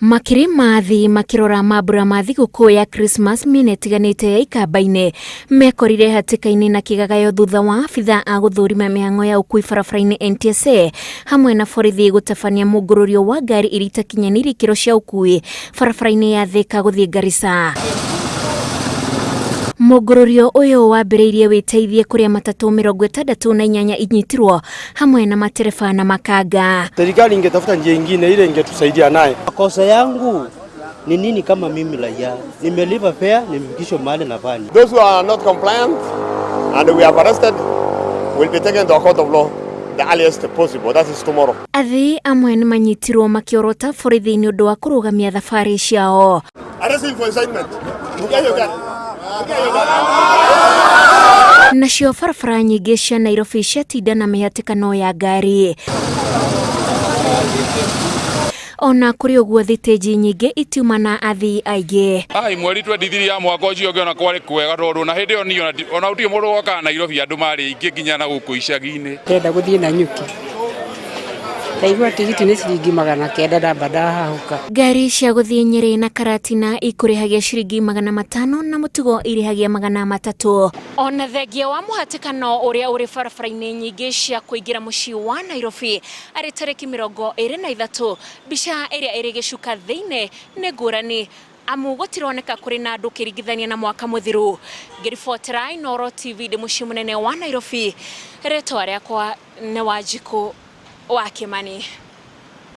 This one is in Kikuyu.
Makiri ma athii makĩrora mambura ma thigũkũ ya Christmas mĩena ĩtiganĩte ya Ikamba-inĩ mekorire hatĩka-inĩ na kĩgagayo thutha wa abithaa a gũthũrima mĩhang'o ya ũkui barabara-inĩ NTSA hamwe na borithi gũtabania mũngũrũrio wa ngari iria itakinyanĩirie ikĩro cia ũkui barabara-inĩ ya Thika gũthiĩ Garissa. Mũngũrũrio ũyũ wambĩrĩirie wĩteithie kũrĩa matatũ 68 inyitirwo hamwe na matereba na makanga. Serikali ingetafuta njia ingine ile ingetusaidia naye. Makosa yangu ni nini kama mimi raia? Nimelipa fare, nimefikishwa mahali nafanya. Those who are not compliant and we have arrested will be taken to a court of law the earliest possible. That is tomorrow. Athii amwe nĩ manyitirwo makĩorota borithi nĩ ũndũ wa kũrũgamia thabarĩ ciao. Arrest him for incitement. Ingia hiyo gari. Ingia hiyo gari. Nacio barabara nyingĩ cia Nairobi ciatinda na mĩhatĩkano ya ngari. Ona kũrĩ ũguo thitĩnji nyingĩ itiuma na athii aingĩ. Ai mweri 23 ya mwaka ũcio ũngĩ ona kwarĩ kwega tondũ na hĩndĩ ĩyo niĩ ona gũtirĩ mũndũ wokaga Nairobi andũ marĩ aingĩ nginya na gũkũ icagi-inĩ. Ndĩrenda gũthiĩ Nanyuki. Ndaigua tigiti nĩ ciringi 900 ndamba ndahahũka. Ngari cia gũthiĩ Nyĩrĩ na Karatina ikũrĩhagia ciringi 500 na Mũtugo irĩhagia 300. Ona thengia wa mũhatĩkano ũrĩa ũrĩ barabara-inĩ nyingĩ cia kũingĩra mũciĩ wa Nairobi arĩ tarĩki 23, mbica ĩrĩa ĩrĩ gĩcuka thĩinĩ nĩ ngũrani amu gũtironeka kũrĩ na andũ ũkĩringithania na mwaka mũthiru. Ngĩribotera Inooro TV ndĩ mũciĩ mũnene wa Nairobi, rĩtwa rĩakwa nĩ Wanjikũ wa Kĩmani.